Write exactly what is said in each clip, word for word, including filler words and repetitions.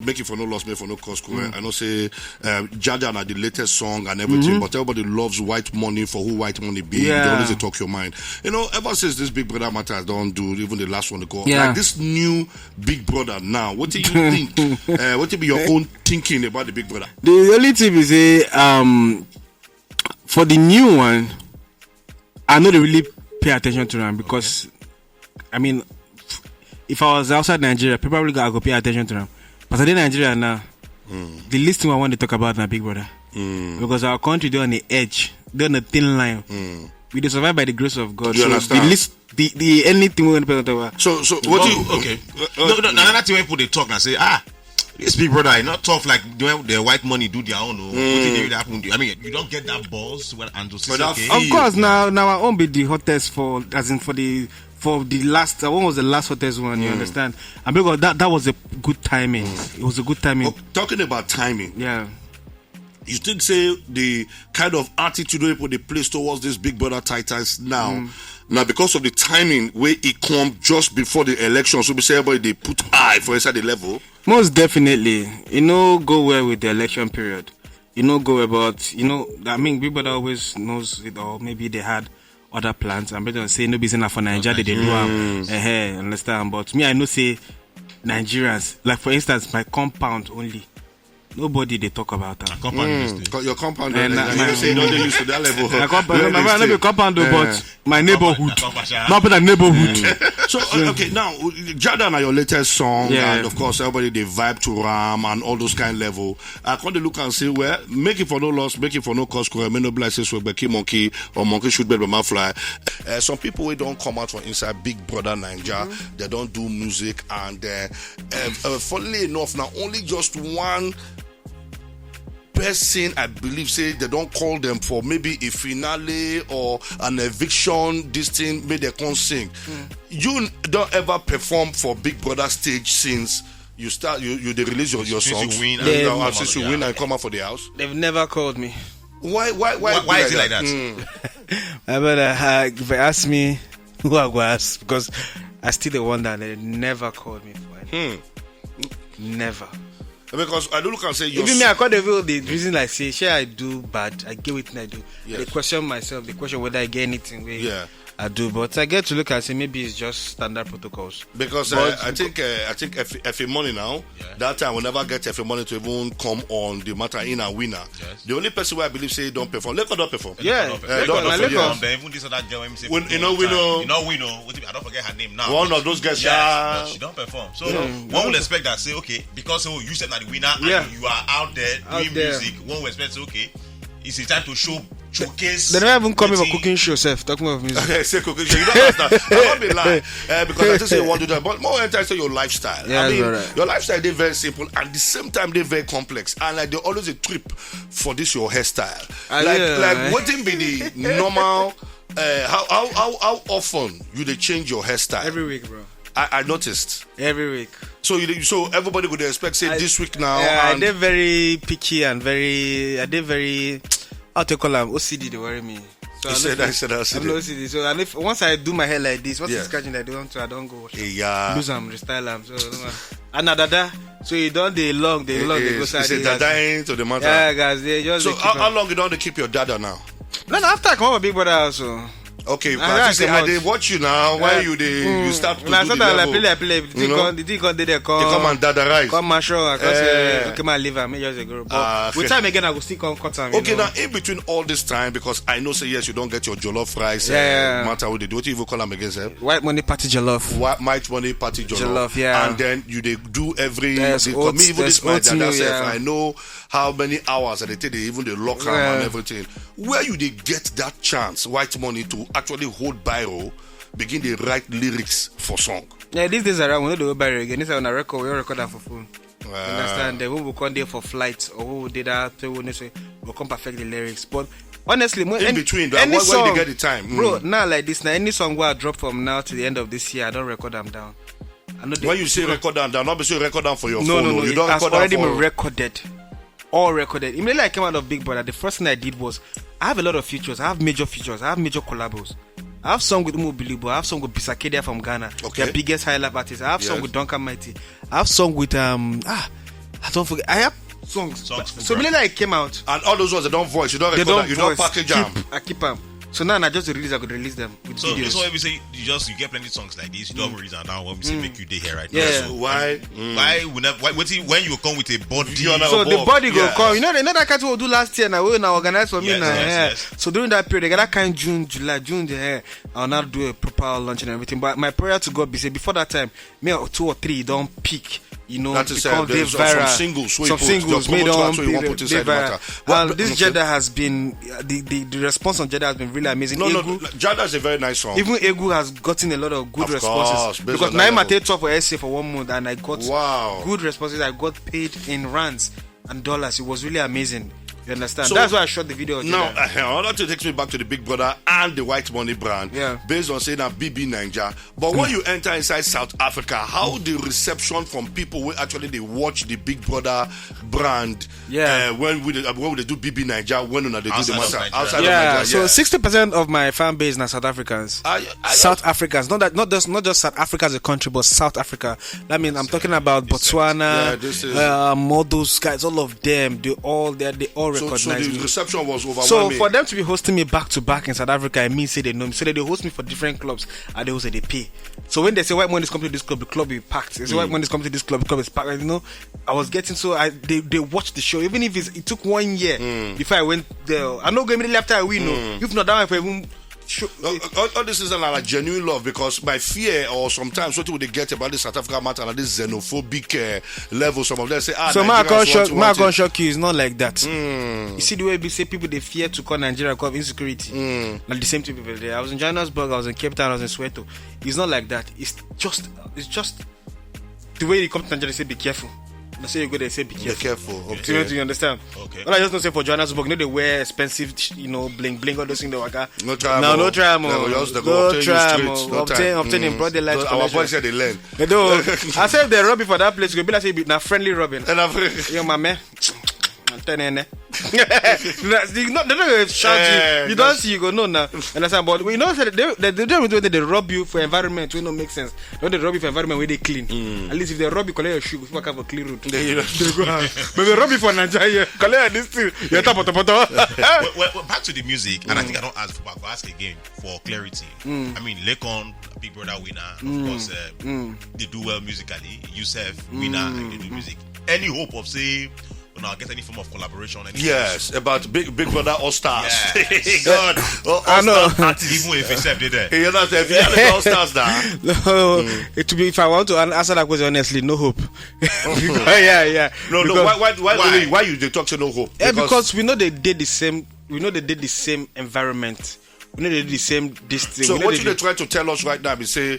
Make it for no loss, make for no cost. Mm. I know say uh, Jaja na the latest song and everything, mm-hmm. But everybody loves White Money for who White Money be. Yeah. They always talk your mind. You know, ever since this Big Brother matter has done do, even the last one to go, yeah. Like this new Big Brother now, what do you think? Uh, what do be your own thinking about the Big Brother? The only thing is, say, um, for the new one, I know they really pay attention to them because, okay. I mean, if I was outside Nigeria, probably I go pay attention to them. But I dey Nigeria now. Mm. The least thing I want to talk about na Big Brother. Mm. Because our country dey on the edge, dey on the thin line. Mm. We dey survive by the grace of God. You so understand? The least, the, the anything we want to talk about. So, so what do you? Okay. Uh, uh, no, no, another thing when people dey talk and say, ah, this Big Brother is not tough like the, the White Money do their own. Oh. Mm. What did they happen? I mean, you don't get that balls when Andrew says, okay. Of course, now, now our own be the hottest for, as in for the for the last, uh, one was the last hottest one, you understand? And because that, that was a good timing. It was a good timing. But talking about timing, yeah. You think say the kind of attitude wey people dey place towards this Big Brother titles now, now because of the timing wey e come just before the election, so we say everybody dey put eye for inside the level. Most definitely, e no go well with the election period. E no go well, but you know, I mean, Big Brother always knows it, or maybe they had other plans. And better say no be say na for Naija they dey do am. Eh, understand? But me, I know say Nigerians, like for instance, my compound only, nobody dey talk about am. Compound. Mm, your compound, eh, you say you don't dey used to that level. My compound, no be compound, but my neighborhood. Not be that neighborhood. So, uh, okay, now, Jada na your latest song, yeah. And of course, everybody dey vibe to Ram and all those kind level. I come dey look and say, well, make it for no loss, make it for no cost, make no be like say swagback monkey or monkey shoot bird by man fly. Uh, some people wey don come out from inside Big Brother Naija, they don do music, and uh, uh, uh, funnily enough, na only just one person, I believe, say they don call them for maybe a finale or an eviction, this thing, make they come sing. You don ever perform for Big Brother stage since you start, you, you dey release your, your songs? Since you win and come out of the house. They've never called me. Why, why, why, why is it like that? My brother, uh, if you ask me, who I go ask? Because I still dey wonder, they never called me for anything. Never. Because I don't look and say, even me, I call the real, the reason I say, shey I do bad, I get wetin I do. Yes. I dey question myself, the question whether I get anything wey I do, but I get to look and say maybe it's just standard protocols. Because, uh, I think, uh, I think Effie, Effie Money now, that time we never get Effie Money to even come on the matter in a winner. Yes. The only person where I believe say don't perform, Lekon don perform. Yeah, Lekon don perform. Even this other girl, we know, we know. You know, we know. I don't forget her name now. One of those girls, yeah, she don't perform. So one will expect that, say, okay, because, oh, you said that the winner and you are out there doing music, one will expect, say, okay, it's a time to show, showcase. They never even come in for cooking show sef, talking of music. Okay, say cooking show. You don't understand. I won't be lying, uh, because I just say you want to do that. But more than say your lifestyle. Yeah, I mean, your lifestyle dey very simple and the same time dey very complex. And like they always a trip for this your hairstyle. Like, like what be the normal? Uh, how, how how how often you dey change your hairstyle? Every week, bro. I, I noticed. Every week. So you dey, so everybody go dey expect say this week now. Yeah, I dey very picky and very, I dey very, how to call am, O C D dey worry me. So I said, I said, I said, I'm O C D. So and if once I do my hair like this, once it's scratching, I don't, I don't go wash. Yeah. Lose am, restyle am. So no, and na dada. So you don dey long, dey long, dey go side. It's a dada into the matter. Yeah, guys, they just. So how long you don dey keep your dada now? No, no, after I come up with Big Brother also. Okay, but I say I dey watch you now. Why you dey, you start to do the level? I play, I play. The thing come, the thing come dey there, come and dadarize. Come mature. I come say, okay, man, leave am. Make just dey grow. But with time again, I go still come cut am. Okay, now in between all this time, because I know say yes, you don get your jollof rice, uh, matter with the, what you even call am again, sir? White money party jollof. White money party jollof. Jollof, yeah. And then you dey do every. Me even this my dada self, I know how many hours that they take, they even dey lock am and everything. Where you dey get that chance, White Money, to actually hold biro, begin dey write lyrics for song? Yeah, these days around, we no dey hold biro again. This one na record, we record am for phone. Understand? Then we will come there for flight, or we will do that, we will say, we'll come perfect the lyrics. But honestly, in between, any song, you get the time, bro, now like this, now any song wey I drop from now to the end of this year, I don record am down. When you say record am down, not be say record am for your phone. No, no, no. You don record am for. It has already been recorded. All recorded. Immediately I came out of Big Brother, the first thing I did was, I have a lot of features. I have major features. I have major collabos. I have song with Umu Bilibo. I have song with Bisakedia from Ghana. Okay. Their biggest high life artist. I have song with Duncan Mighty. I have song with, um, ah, I don't forget. I have songs. Songs full So bracket. Many like came out. And all those ones they don't voice. You don't They record. don't Them. You don't voice. Package them. Keep, I keep them. So now I just release. I could release them with So videos. It's always say you just you get plenty songs like this. You don't reason now when we say make you dey here right Yeah. now. So why? So why we never why, wetin- when you come with a body? You are now- So the Bob, body go yeah. Come. You know, another kind of do last year now. We now organize for me Yes, now. yes, Yeah. Yes. So during that period, they got that kind of June, July, June. The hair. I'll not do a proper launch and everything. But my prayer to God be say before that time, me or two or three don't pick. You know, That is, become uh, very there's some- some viral. singles wey Some you put, your singles promo made track on wey you want very, put inside the very viral. Matter. What- And this okay. Jeddah has been uh, the, the the response on Jeddah has been really amazing. No, no, Egu, Jada is a very nice song. Even Egu has gotten a lot of good Of responses course, based because on that Naima level. take top for essay for one month and I got Wow. good responses. I got paid in rands and dollars. It was really amazing. You understand? So- That's why I shot the video. Now, Jeddah. uh, all that takes me back to the Big Brother and the White Money brand. Yeah. Based on saying that B B Niger. But when you enter inside South Africa, how the reception from people who actually they watch the Big Brother brand? Yeah. Uh, when we when we do B B Niger, when una they do the Outside of matter Nigeria. outside Yeah, of Nigeria. so sixty percent of my fan base are South Africans. I- I- South Africans, not that, not just not just South Africa as a country, but South Africa. That means I'm talking about Botswana, Yeah, this is- um, all those guys, all of them. They all they they all So, recognize so the me. Reception was So overwhelming. For them to be hosting me back to back in South Africa, I mean say they know me. So they, they host me for different clubs, and they also they pay. So when they say white money is coming to this club, the club is packed. They say white money is coming to this club, the club is packed. You know, I was getting so I they, they watched the show, even if it's, it took one year before I went there. I know go immediately after I win. No, if not that one, if I even show, All, all, all this is like genuine love because my fear or sometimes what would they get about this South Africa matter and this xenophobic uh, level. Some of them say, ah, So my Nigerians con want shock, to- my want con it. Shock you is not like that. You see the way we say people they fear to call Nigeria because of insecurity. Like the same two people there. I was in Johannesburg, I was in Cape Town, I was in Soweto. It's not like that. It's just it's just the way you come to Nigeria, they say be careful. They say you go, they say be Be careful. careful. You know, Okay. you understand? Okay. All I just know say for Johannesburg, you know they wear expensive, sh- you know, bling bling, all those things. They waka. No try No, mo. no try mo. They go just, they go No obtain you try straight, mo. no Obtain, time. obtain in broad daylight. So our Connection. Boys here they learn. They do. I say if they rob you for that place, you go be like say you be na friendly robbing. And I've Yo, my man. Ten N. They not they not gonna shout Eh, you. You don't see you go no now. Understand? But we know that they they they don't do they rob you for environment. We no make sense. Don't they rob you for environment where they clean. At least if they rob you, collect your shoe. Before I have a clean road. They, you know, But they rob you for Nigeria. Collect this thing. You're top of the bottom. Well, well, well, back to the music, and I think I don't ask for, I ask again for clarity. I mean, Laycon, Big Brother winner, of course, uh, they do well musically. Yusuf winner, they do music. Any hope of say, you know, get any form of collaboration? Any yes, about Big Big Brother All Stars. Yes. God, oh, I All know. Stars artists. Even if except they there. You know, if you have the All Stars now. No, it to be if I want to an- answer that question honestly, no hope. Yeah, yeah. No, no. Because- Why, why, why, Why? Really, why you they talk to no hope? Yeah, because we know they did the same. We know they did the same environment. We know they did the same this thing. So We know what they you they did- try to tell us right now is say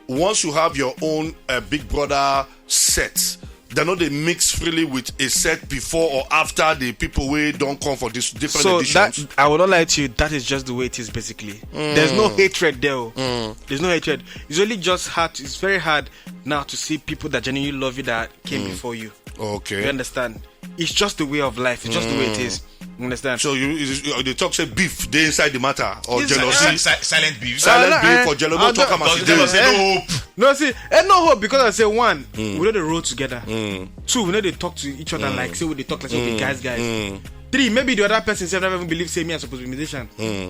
once you have your own uh, Big Brother set, they know they mix freely with a set before or after the people we don't come for this different So editions. That I will not lie to you. That is just the way it is. Basically, there's no hatred there. Oh. There's no hatred. It's only just hard. It's very hard now to see people that genuinely love you that came before you. Okay. You understand? It's just the way of life. It's just the way it is. You understand? So you, you, you they talk say beef they inside the matter or Inside- jealousy. Si- si- silent beef. Silent Uh, beef uh, for Jello. uh, No talk no, about Don't it. tell us say no hope. No, see, and no hope because I say one, we know they roll together. Two, we know they talk to each other like say we they talk like say we be guys, guys. Three, maybe the other person sef never even believe say me I supposed to be musician,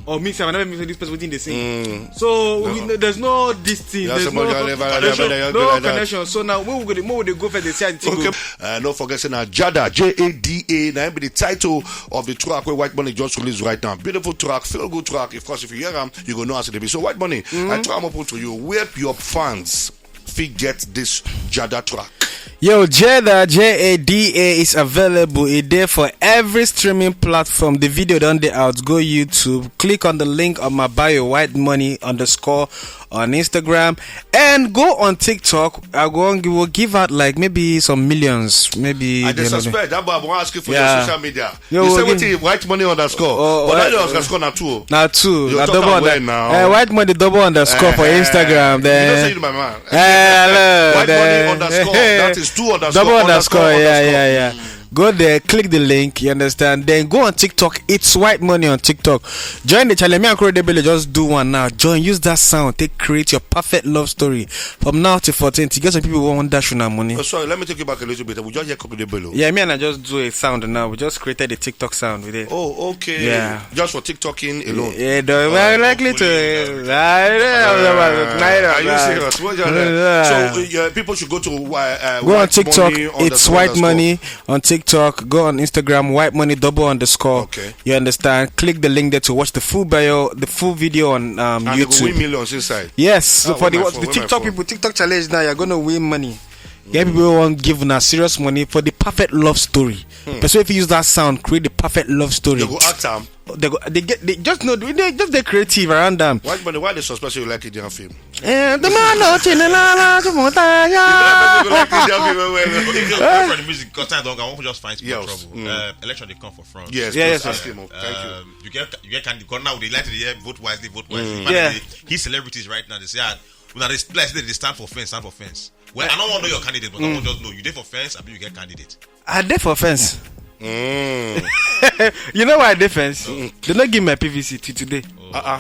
or me sef I never even say this person within the same. So we, know- there's no this thing. Yeah, There's somebody no never- connection. never- never do No like that. Connection. So now when we go, the more we dey go for the see how the thing Okay. Go. Uh, don't forget say now Jada, J A D A, now be the title of the track where White Money just released right now. Beautiful track, feel good track. Of course, if you hear them, you go know as it be. So White Money, I try and open to you. Where your fans fit get this Jada track? Yo, Jada, J A D A is available. It there for every streaming platform. The video done dey out. Go YouTube, click on the link on my bio, White Money underscore on Instagram, and go on TikTok. I go on, we will give out like maybe some millions, maybe I the just other day. Suspect that boy I wan ask you for Yeah. your social media. Yo, You say we'll what give- White Money underscore. Oh, But uh, that underscore na two. Now two, You now talk double am under, well now. uh, White Money double underscore for Eh, Instagram. you know say Then you my man. Eh, hello, White then- Money underscore. That is two underscore Double underscore underscore. Yeah, underscore. yeah, yeah. Go there, click the link, you understand? Then go on TikTok. It's White Money on TikTok. Join the challenge. Me and Koro Debele just do one now. Join, use that sound, take create your perfect love story from now to fourteenth. You get some people who want dash una money. Oh, sorry, let me take you back a little bit. We just hear Koro Debele. Yeah, me and I just do a sound now. We just created a TikTok sound with it. Oh, okay. Yeah. Just for TikToking alone. Yeah, though, we're likely to. I don't know. Are you serious? What is that? So uh, people should go to uh, uh, Go on White TikTok. Money It's underscore White underscore. Money on TikTok. Go on Instagram. White Money double underscore. Okay. You understand? Click the link there to watch the full bio, the full video on um, And they go win YouTube. Millions inside. Yes. So Ah, for the, where my what, phone? the Where my TikTok phone? People, TikTok challenge now, you're gonna win money. Get people who want give una serious money for the perfect love story. Person if you use that sound, create the perfect love story. They go act am. They go, they get, they just know, they just they creative around them. White Money, why they suspect you like Indian film? Eh, the man not in the la la, the motor, yeah. You like Indian film well well. If you're going for the music, because I don't, I won't just find small Yes. trouble. Uh, election they come for front. Yes, Yeah, please yes, ask sir. him. Oh, thank you. Um, you get you get candidate. Because now they like to hear vote wisely, vote wisely. Yeah. They, he celebrities right now. They say ah, when they splice, they, they stand for fence, stand for fence. Well, I don't want to know your candidate, but I want just know you there for fence. I be you get candidate. I dey for fence. You know why I dey fence? They not give my P V C till today. Uh-uh.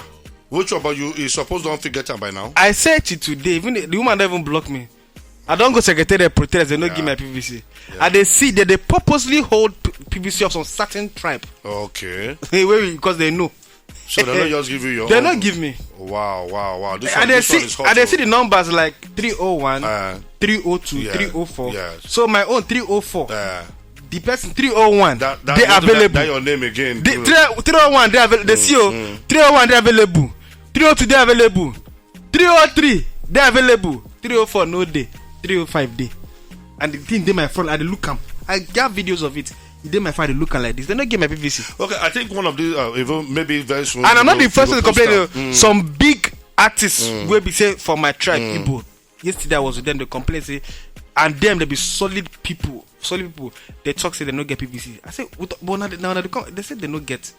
Which one about you is supposed to don't forget am by now? I say till today, even the, the woman don't even block me. I don't go secretariat protest, they not give my P V C. I dey see that they purposely hold P- PVC of some certain tribe. Okay. Where because they know. So they not just give you your They own. Not give me. Wow, wow, wow. This I one, dey this one see, is hot. I dey Oh. See the numbers like three oh one, Uh, three oh two, yeah, three oh four. Yeah. So my own three oh four. Uh, The person three oh one. that, that, They that, available. That your name again. The bro. three, three oh one they available. They see you. Three oh one they available. Three oh two they available. Three oh three they available. Three oh four no day. Three oh five day. And the thing they my front, I dey look am. I got videos of it. They my father look am like this. They not give my P V C. Okay, I think one of these, uh, even maybe very soon. And I'm not we'll- the first we'll to complain. post Oh. am. Mm. Some big artists will be say for my tribe Igbo. Yesterday I was with them. They complain say, and them they be solid people, solid people. They talk say they no get P V C. I say, what, but now, now they, come, they say they no get.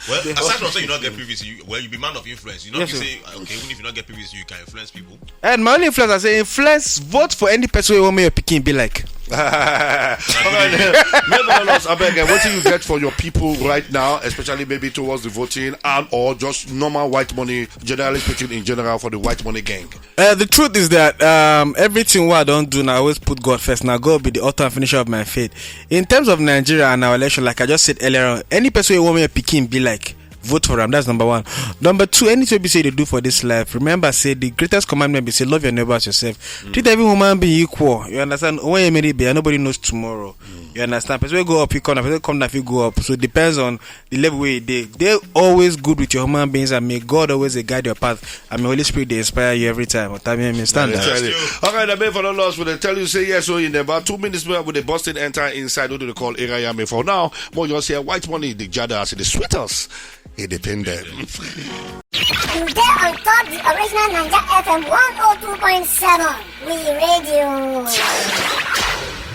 Well, aside from saying you not get P V C, you, well, you be man of influence. You know, Yes, you sir. Say okay, even if you not get P V C, you can influence people. And my only influence, I say influence, vote for any person who want me your picking be like. All right, maybe not us. I beg. What do you get for your people right now, especially maybe towards the voting and or just normal White Money, generally speaking, in general for the White Money gang? Uh, the truth is that um, everything what I don't do now, I always put God first. Now God be the author and finisher of my faith. In terms of Nigeria and our election, like I just said earlier on, any person who want me a picking be like, vote for him. That's number one. Number two, anything we say they do for this life, remember say the greatest commandment be say love your neighbor as yourself. Treat every human being equal. You understand? When you marry, be nobody knows tomorrow. You understand? Person will go up, you come down. Person come down, you go up. So it depends on the level where they they always good with your human beings, and may God always dey guide your path. And may Holy Spirit they inspire you every time. What I mean, stand They out. Tell you. All right, I beg for the loss. Will they tell you say yes? So in about two minutes, we will the Boston enter inside. What do they call area yame for now? More you see a White Money, the jada, the sweeters, it depend them. You dey on top the original Naija F M one oh two point seven. We radio.